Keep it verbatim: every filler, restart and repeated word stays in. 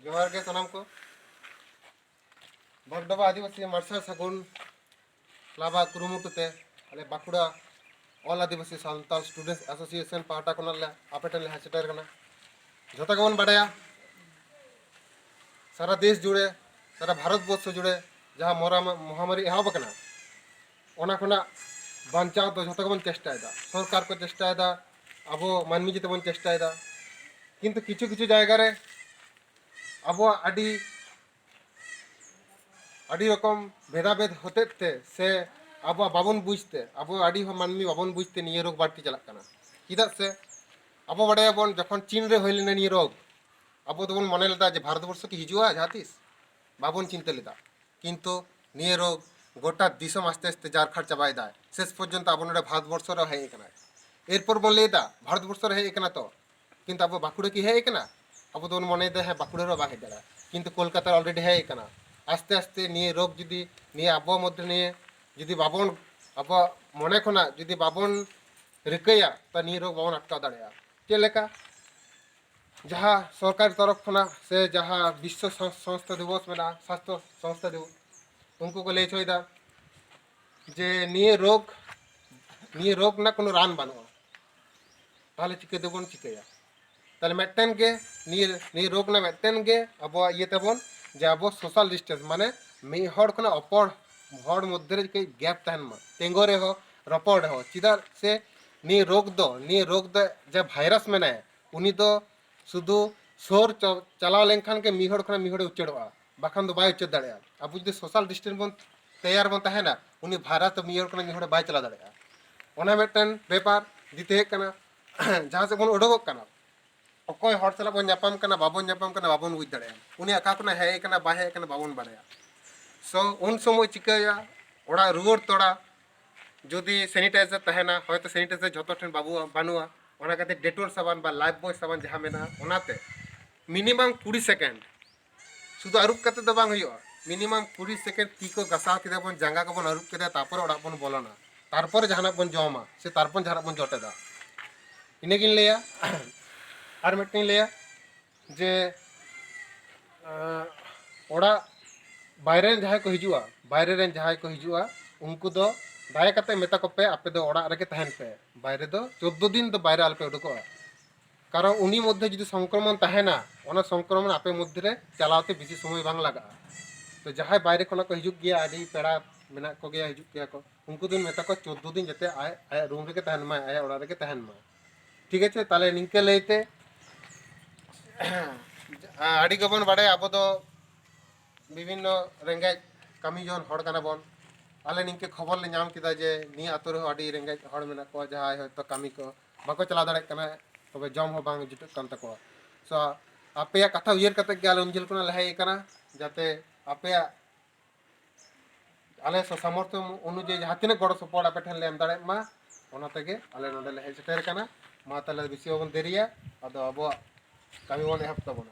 ᱡᱚᱦᱟᱨ ᱜᱮ ᱥᱟᱱᱟᱢ ᱠᱚ᱾ ᱵᱟᱜᱽᱰᱚᱵᱟ ᱟᱹᱫᱤᱵᱟᱹᱥᱤ ᱢᱟᱨᱥᱟᱞ ᱥᱟᱹᱜᱩᱱ ᱠᱞᱟᱵᱟᱜ ᱠᱩᱨᱩᱢᱩᱴᱩ ᱛᱮ ᱟᱞᱮ ᱵᱟᱸᱠᱩᱲᱟ ᱚᱞ ᱟᱹᱫᱤᱵᱟᱹᱥᱤ ᱥᱟᱱᱛᱟᱲ ᱥᱴᱩᱰᱮᱱᱴᱥ ᱮᱥᱳᱥᱤᱭᱮᱥᱚᱱ ᱯᱟᱦᱴᱟ ᱠᱷᱚᱱᱟᱜ ᱞᱮ ᱟᱯᱮ ᱴᱷᱮᱱ ᱞᱮ ᱦᱮᱡ ᱥᱮᱴᱮᱨ ᱠᱟᱱᱟ᱾ ᱡᱷᱚᱛᱚ ᱜᱮᱵᱚᱱ ᱵᱟᱰᱟᱭᱟ, ᱥᱟᱨᱟ ᱫᱮᱥ ᱡᱩᱲᱮ, ᱥᱟᱨᱟ ᱵᱷᱟᱨᱚᱛ ᱵᱚᱨᱥᱚ ᱡᱩᱲᱮ ᱡᱟᱦᱟᱸ ᱢᱚᱨᱟ-, ᱢᱚᱦᱟᱢᱟᱨᱤ ᱮᱦᱚᱵ ᱟᱠᱟᱱᱟ, ᱚᱱᱟ ᱠᱷᱚᱱᱟᱜ ᱵᱟᱧᱪᱟᱣ ᱫᱚ ᱡᱷᱚᱛᱚ ᱜᱮᱵᱚᱱ ᱪᱮᱥᱴᱟᱭᱮᱫᱟ᱾ ᱥᱚᱨᱠᱟᱨ ᱠᱚ ᱪᱮᱥᱴᱟᱭᱮᱫᱟ, ᱟᱵᱚ ᱢᱟᱹᱱᱢᱤ ᱡᱮᱛᱮ ᱵᱚᱱ ᱪᱮᱥᱴᱟᱭᱮᱫᱟ, ᱠᱤᱱᱛᱩ ᱠᱤᱪᱷᱩ ᱠᱤᱪᱷᱩ ᱡᱟᱭᱜᱟ ᱨᱮ ᱟᱵᱚᱣᱟᱜ ᱟᱹᱰᱤ, ᱟᱹᱰᱤ ᱨᱚᱠᱚᱢ ᱵᱷᱮᱫᱟᱵᱷᱮᱫ ᱦᱚᱛᱮᱡ ᱛᱮ ᱥᱮ ᱟᱵᱚᱣᱟᱜ ᱵᱟᱵᱚᱱ ᱵᱩᱡᱽ ᱛᱮ, ᱟᱵᱚ ᱟᱹᱰᱤ ᱦᱚᱲ ᱢᱟᱹᱱᱢᱤ ᱵᱟᱵᱚᱱ ᱵᱩᱡᱽ ᱛᱮ ᱱᱤᱭᱟᱹ ᱨᱳᱜᱽ ᱵᱟᱹᱲᱛᱤ ᱪᱟᱞᱟᱜ ᱠᱟᱱᱟ᱾ ᱪᱮᱫᱟᱜ ᱥᱮ ᱟᱵᱚ ᱵᱟᱰᱟᱭᱟᱵᱚᱱ, ᱡᱚᱠᱷᱚᱱ ᱪᱤᱱ ᱨᱮ ᱦᱩᱭ ᱞᱮᱱᱟ ᱱᱤᱭᱟᱹ ᱨᱳᱜᱽ, ᱟᱵᱚ ᱫᱚᱵᱚᱱ ᱢᱚᱱᱮ ᱞᱮᱫᱟ ᱡᱮ ᱵᱷᱟᱨᱚᱛ ᱵᱚᱨᱥᱚ ᱠᱤ ᱦᱤᱡᱩᱜᱼᱟ ᱡᱟᱦᱟᱸ ᱛᱤᱥ? ᱵᱟᱵᱚᱱ ᱪᱤᱱᱛᱟᱹ ᱞᱮᱫᱟ᱾ ᱠᱤᱱᱛᱩ ᱱᱤᱭᱟᱹ ᱨᱳᱜᱽ ᱜᱚᱴᱟ ᱫᱤᱥᱚᱢ ᱟᱥᱛᱮ ᱟᱥᱛᱮ ᱡᱟᱨᱠᱷᱟᱲ ᱪᱟᱵᱟᱭᱮᱫᱟᱭ᱾ ᱥᱮᱥ ᱯᱚᱨᱡᱚᱱᱛᱚ ᱟᱵᱚ ᱱᱚᱰᱮ ᱵᱷᱟᱨᱚᱛ ᱵᱚᱨᱥᱚ ᱨᱮ ᱦᱮᱡ ᱟᱠᱟᱱᱟᱭ᱾ ᱮᱨᱯᱚᱨ ᱵᱚᱱ ᱞᱟᱹᱭᱫᱟ ᱵᱷᱟᱨᱚᱛ ᱵᱚᱨᱥᱚ ᱨᱮ ᱦᱮᱡ ᱟᱠᱟᱱᱟ ᱛᱚ, ᱠᱤᱱᱛᱩ ᱟᱵᱚ ᱵᱟᱸᱠᱩᱲᱟ ᱠᱤ ᱦᱮᱡ ᱟᱠᱟᱱᱟ? ᱟᱵᱚ ᱫᱚᱵᱚᱱ ᱢᱚᱱᱮᱭᱮᱫᱟ ᱦᱮᱸ ᱵᱟᱸᱠᱩᱲᱟ ᱨᱮ ᱵᱟᱝ ᱦᱮᱡ ᱫᱟᱲᱮᱭᱟᱜᱼᱟ, ᱠᱤᱱᱛᱩ ᱠᱳᱞᱠᱟᱛᱟ ᱨᱮ already ᱦᱮᱡ ᱟᱠᱟᱱᱟ᱾ ᱟᱥᱛᱮ ᱟᱥᱛᱮ ᱱᱤᱭᱟᱹ ᱨᱳᱜᱽ ᱡᱩᱫᱤ ᱱᱤᱭᱟᱹ ᱟᱵᱚ ᱢᱚᱫᱽᱫᱷᱮ ᱱᱤᱭᱟᱹ ᱡᱩᱫᱤ ᱵᱟᱵᱚᱱ, ᱟᱵᱚᱣᱟᱜ ᱢᱚᱱᱮ ᱠᱷᱚᱱᱟᱜ ᱡᱩᱫᱤ ᱵᱟᱵᱚᱱ ᱨᱤᱠᱟᱹᱭᱟ, ᱛᱚ ᱱᱤᱭᱟᱹ ᱨᱳᱜᱽ ᱵᱟᱵᱚᱱ ᱟᱴᱠᱟᱣ ᱫᱟᱲᱮᱭᱟᱜᱼᱟ᱾ ᱪᱮᱫ ᱞᱮᱠᱟ? ᱡᱟᱦᱟᱸ ᱥᱚᱨᱠᱟᱨ ᱛᱚᱨᱚᱯ ᱠᱷᱚᱱᱟᱜ ᱥᱮ ᱡᱟᱦᱟᱸ ᱵᱤᱥᱥᱚ ᱥᱟᱥ-, ᱥᱚᱝᱥᱛᱷᱟ ᱫᱤᱵᱚᱥ ᱢᱮᱱᱟᱜᱼᱟ, ᱥᱟᱥᱛᱷᱚ ᱥᱚᱝᱥᱛᱷᱟ ᱫᱤᱵᱚᱥ, ᱩᱱᱠᱩ ᱠᱚ ᱞᱟᱹᱭ ᱦᱚᱪᱚᱭᱮᱫᱟ ᱡᱮ ᱱᱤᱭᱟᱹ ᱨᱳᱜᱽ, ᱱᱤᱭᱟᱹ ᱨᱳᱜᱽ ᱨᱮᱱᱟᱜ ᱠᱳᱱᱳ ᱨᱟᱱ ᱵᱟᱹᱱᱩᱜᱼᱟ᱾ ᱛᱟᱦᱚᱞᱮ ᱪᱤᱠᱟᱹ ᱛᱮᱵᱚᱱ ᱪᱤᱠᱟᱹᱭᱟ? ᱛᱟᱦᱚᱞᱮ ᱢᱤᱫᱴᱮᱱ ᱜᱮ ᱱᱤᱭᱟᱹ, ᱱᱤᱭᱟᱹ ᱨᱳᱜᱽ ᱨᱮᱱᱟᱜ ᱢᱤᱫᱴᱮᱱ ᱜᱮ ᱟᱵᱚᱣᱟᱜ ᱤᱭᱟᱹ ᱛᱟᱵᱚᱱ, ᱡᱮ ᱟᱵᱚ social distance, ᱢᱟᱱᱮ ᱢᱤᱫ ᱦᱚᱲ ᱠᱷᱚᱱᱟᱜ ᱚᱯᱚᱨ ᱦᱚᱲ ᱢᱚᱫᱽᱫᱷᱮ ᱨᱮ ᱠᱟᱹᱡ gap ᱛᱟᱦᱮᱱ ᱢᱟ, ᱛᱤᱸᱜᱩ ᱨᱮᱦᱚᱸ, ᱨᱚᱯᱚᱲ ᱨᱮᱦᱚᱸ᱾ ᱪᱮᱫᱟᱜ ᱥᱮ ᱱᱤᱭᱟᱹ ᱨᱳᱜᱽ ᱫᱚ, ᱱᱤᱭᱟᱹ ᱨᱳᱜᱽ ᱫᱚ ᱡᱟ virus ᱢᱮᱱᱟᱭᱟ, ᱩᱱᱤ ᱫᱚ ᱥᱩᱫᱷᱩ ᱥᱩᱨ ᱪᱟ-, ᱪᱟᱞᱟᱣ ᱞᱮᱱᱠᱷᱟᱱ ᱜᱮ ᱢᱤᱫ ᱦᱚᱲ ᱠᱷᱚᱱᱟᱜ ᱢᱤᱫ ᱦᱚᱲᱮ ᱩᱪᱟᱹᱲᱚᱜᱼᱟ, ᱵᱟᱠᱷᱟᱱ ᱫᱚ ᱵᱟᱭ ᱩᱪᱟᱹᱲ ᱫᱟᱲᱮᱭᱟᱜᱼᱟ᱾ ᱟᱵᱚ ᱡᱩᱫᱤ social distance ᱵᱚᱱ ᱛᱮᱭᱟᱨ ᱵᱚᱱ ᱛᱟᱦᱮᱱᱟ, ᱩᱱᱤ virus ᱫᱚ ᱢᱤᱫ ᱦᱚᱲ ᱠᱷᱚᱱᱟᱜ ᱢᱤᱫ ᱦᱚᱲᱮ ᱵᱟᱭ ᱪᱟᱞᱟᱣ ᱫᱟᱲᱮᱭᱟᱜᱼᱟ᱾ ᱚᱱᱟ ᱢᱤᱫᱴᱮᱱ ᱵᱮᱯᱟᱨ᱾ ᱫᱤᱛᱤᱭᱚ ᱦᱩᱭᱩᱜ ᱠᱟᱱᱟ, ᱡᱟᱦᱟᱸ ᱥᱮᱫ ᱵᱚᱱ ᱩᱰᱩᱠᱚᱜ ᱠᱟᱱᱟ, ᱚᱠᱚᱭ ᱦᱚᱲ ᱥᱟᱞᱟᱜ ᱵᱚᱱ ᱧᱟᱯᱟᱢ ᱠᱟᱱᱟ, ᱵᱟᱵᱚᱱ ᱧᱟᱯᱟᱢ ᱠᱟᱱᱟ, ᱵᱟᱵᱚᱱ ᱵᱩᱡᱽ ᱫᱟᱲᱮᱭᱟᱜᱼᱟ᱾ ᱩᱱᱤ ᱚᱠᱟ ᱠᱷᱚᱱᱟᱜ ᱦᱮᱡ ᱟᱠᱟᱱᱟ, ᱵᱟᱭ ᱦᱮᱡ ᱟᱠᱟᱱᱟ, ᱵᱟᱵᱚᱱ ᱵᱟᱲᱟᱭᱟ᱾ So, ᱩᱱ ᱥᱚᱢᱚᱭ ᱪᱤᱠᱟᱹᱭᱟ, ᱚᱲᱟᱜ ᱨᱩᱣᱟᱹᱲ ᱛᱚᱨᱟ ᱡᱩᱫᱤ sanitizer ᱛᱟᱦᱮᱱᱟ, ᱦᱚᱭᱛᱚ sanitizer ᱡᱷᱚᱛᱚ ᱴᱷᱮᱱ ᱵᱟᱵᱩ-, ᱵᱟᱹᱱᱩᱜᱼᱟ, ᱚᱱᱟ ᱠᱷᱟᱹᱛᱤᱨ Dettol ᱥᱟᱵᱟᱱ ᱵᱟ Lifebuoy ᱥᱟᱵᱟᱱ ᱡᱟᱦᱟᱸ ᱢᱮᱱᱟᱜᱼᱟ, ᱚᱱᱟᱛᱮ minimum ᱠᱩᱲᱤ second, ᱥᱩᱫᱷᱩ ᱟᱹᱨᱩᱵ ᱠᱟᱛᱮ ᱫᱚ ᱵᱟᱝ ᱦᱩᱭᱩᱜᱼᱟ, minimum ᱠᱩᱲᱤ second ᱛᱤ ᱠᱚ ᱜᱟᱥᱟᱣ ᱠᱮᱫᱟ ᱵᱚᱱ, ᱡᱟᱸᱜᱟ ᱠᱚᱵᱚᱱ ᱟᱹᱨᱩᱵ ᱠᱮᱫᱟ, ᱛᱟᱨᱯᱚᱨᱮ ᱚᱲᱟᱜ ᱵᱚᱱ ᱵᱚᱞᱚᱱᱟ, ᱛᱟᱨᱯᱚᱨᱮ ᱡᱟᱦᱟᱱᱟᱜ ᱵᱚᱱ ᱡᱚᱢᱟ ᱥᱮ ᱛᱟᱨᱯᱚᱨ ᱡᱟᱦᱟᱱᱟᱜ ᱵᱚᱱ ᱡᱚᱴᱮᱫᱟ᱾ ᱤᱱᱟᱹᱜᱤᱧ ᱞᱟᱹᱭᱟ᱾ ᱟᱨ ᱢᱤᱫᱴᱟᱝ ᱞᱟᱹᱭᱟ ᱡᱮ ᱚᱲᱟᱜ ᱵᱟᱭᱨᱮ ᱨᱮᱱ ᱡᱟᱦᱟᱸᱭ ᱠᱚ ᱦᱤᱡᱩᱜᱼᱟ, ᱵᱟᱭᱨᱮ ᱨᱮᱱ ᱡᱟᱦᱟᱸᱭ ᱠᱚ ᱦᱤᱡᱩᱜᱼᱟ, ᱩᱱᱠᱩ ᱫᱚ ᱫᱟᱭᱟ ᱠᱟᱛᱮ ᱢᱮᱛᱟ ᱠᱚᱯᱮ, ᱟᱯᱮ ᱫᱚ ᱚᱲᱟᱜ ᱨᱮᱜᱮ ᱛᱟᱦᱮᱱ ᱯᱮ᱾ ᱵᱟᱭᱨᱮ ᱫᱚ ᱪᱳᱫᱽᱫᱳ ᱫᱤᱱ ᱫᱚ ᱵᱟᱭᱨᱮ ᱟᱞᱚᱯᱮ ᱩᱰᱩᱠᱚᱜᱼᱟ᱾ ᱠᱟᱨᱚᱱ ᱩᱱᱤ ᱢᱚᱫᱽᱫᱷᱮ ᱡᱩᱫᱤ ᱥᱚᱝᱠᱨᱚᱢᱚᱱ ᱛᱟᱦᱮᱱᱟ, ᱚᱱᱟ ᱥᱚᱝᱠᱨᱚᱢᱚᱱ ᱟᱯᱮ ᱢᱚᱫᱽᱫᱷᱮ ᱨᱮ ᱪᱟᱞᱟᱣ ᱛᱮ ᱵᱮᱥᱤ ᱥᱚᱢᱚᱭ ᱵᱟᱝ ᱞᱟᱜᱟᱜᱼᱟ᱾ ᱛᱚ ᱡᱟᱦᱟᱸᱭ ᱵᱟᱭᱨᱮ ᱠᱷᱚᱱᱟᱜ ᱠᱚ ᱦᱤᱡᱩᱜ ᱜᱮᱭᱟ, ᱟᱹᱰᱤ ᱯᱮᱲᱟ ᱢᱮᱱᱟᱜ ᱠᱚᱜᱮᱭᱟ, ᱦᱤᱡᱩᱜ ᱜᱮᱭᱟ ᱠᱚ, ᱩᱱᱠᱩ ᱫᱚᱧ ᱢᱮᱛᱟ ᱠᱚᱣᱟ ᱪᱳᱫᱽᱫᱳ ᱫᱤᱱ ᱡᱟᱛᱮ ᱟᱡ ᱟᱭᱟᱜ ᱨᱩᱢ ᱨᱮᱜᱮ ᱛᱟᱦᱮᱱ ᱢᱟᱭ, ᱟᱭᱟᱜ ᱚᱲᱟᱜ ᱨᱮᱜᱮ ᱛᱟᱦᱮᱱ ᱢᱟᱭ᱾ ᱴᱷᱤᱠ ᱟᱪᱷᱮ, ᱛᱟᱦᱚᱞᱮ ᱱᱤᱝᱠᱟᱹ ᱞᱟᱹᱭᱛᱮ ᱟᱹᱰᱤ ᱜᱮᱵᱚᱱ ᱵᱟᱲᱟᱭᱟ ᱟᱵᱚ ᱫᱚ ᱵᱤᱵᱷᱤᱱᱱᱚ ᱨᱮᱸᱜᱮᱡ ᱠᱟᱹᱢᱤ ᱡᱚᱝ ᱦᱚᱲ ᱠᱟᱱᱟ ᱵᱚᱱ᱾ ᱟᱞᱮ ᱱᱤᱝᱠᱟᱹ ᱠᱷᱚᱵᱚᱨ ᱞᱮ ᱧᱟᱢ ᱠᱮᱫᱟ ᱡᱮ ᱱᱤᱭᱟᱹ ᱟᱛᱳ ᱨᱮᱦᱚᱸ ᱟᱹᱰᱤ ᱨᱮᱸᱜᱮᱡ ᱦᱚᱲ ᱢᱮᱱᱟᱜ ᱠᱚᱣᱟ, ᱡᱟᱦᱟᱸᱭ ᱦᱚᱭᱛᱳ ᱠᱟᱹᱢᱤ ᱠᱚ ᱵᱟᱠᱚ ᱪᱟᱞᱟᱣ ᱫᱟᱲᱮᱭᱟᱜ ᱠᱟᱱᱟ, ᱛᱚᱵᱮ ᱡᱚᱢ ᱦᱚᱸ ᱵᱟᱝ ᱡᱩᱴᱟᱹᱜ ᱠᱟᱱ ᱛᱟᱠᱚᱣᱟ᱾ ᱥᱚ ᱟᱯᱮᱭᱟᱜ ᱠᱟᱛᱷᱟ ᱩᱭᱦᱟᱹᱨ ᱠᱟᱛᱮ ᱜᱮ ᱟᱞᱮ ᱩᱱ ᱡᱷᱟᱹᱞ ᱠᱷᱚᱱᱟᱜ ᱞᱮ ᱦᱮᱡ ᱟᱠᱟᱱᱟ, ᱡᱟᱛᱮ ᱟᱯᱮᱭᱟᱜ ᱟᱞᱮ ᱥᱟᱢᱚᱨᱛᱷᱚ ᱚᱱᱩᱡᱟᱭᱤ ᱡᱟᱦᱟᱸ ᱛᱤᱱᱟᱹᱜ ᱜᱚᱲᱚ ᱥᱚᱯᱚᱦᱚᱫ ᱟᱯᱮ ᱴᱷᱮᱱ ᱞᱮ ᱮᱢ ᱫᱟᱲᱮᱭᱟᱜ ᱢᱟ, ᱚᱱᱟ ᱛᱮᱜᱮ ᱟᱞᱮ ᱱᱚᱰᱮ ᱞᱮ ᱦᱮᱡ ᱥᱮᱴᱮᱨ ᱟᱠᱟᱱᱟ᱾ ᱢᱟ ᱛᱟᱦᱚᱞᱮ ᱵᱮᱥᱤ ᱵᱟᱵᱚᱱ ᱫᱮᱨᱤᱭᱟ, ᱟᱫᱚ ᱟᱵᱚᱣᱟᱜ ᱠᱟᱹᱢᱤ ᱵᱚᱱ ᱮᱦᱚᱵ ᱛᱟᱵᱚᱱᱟ᱾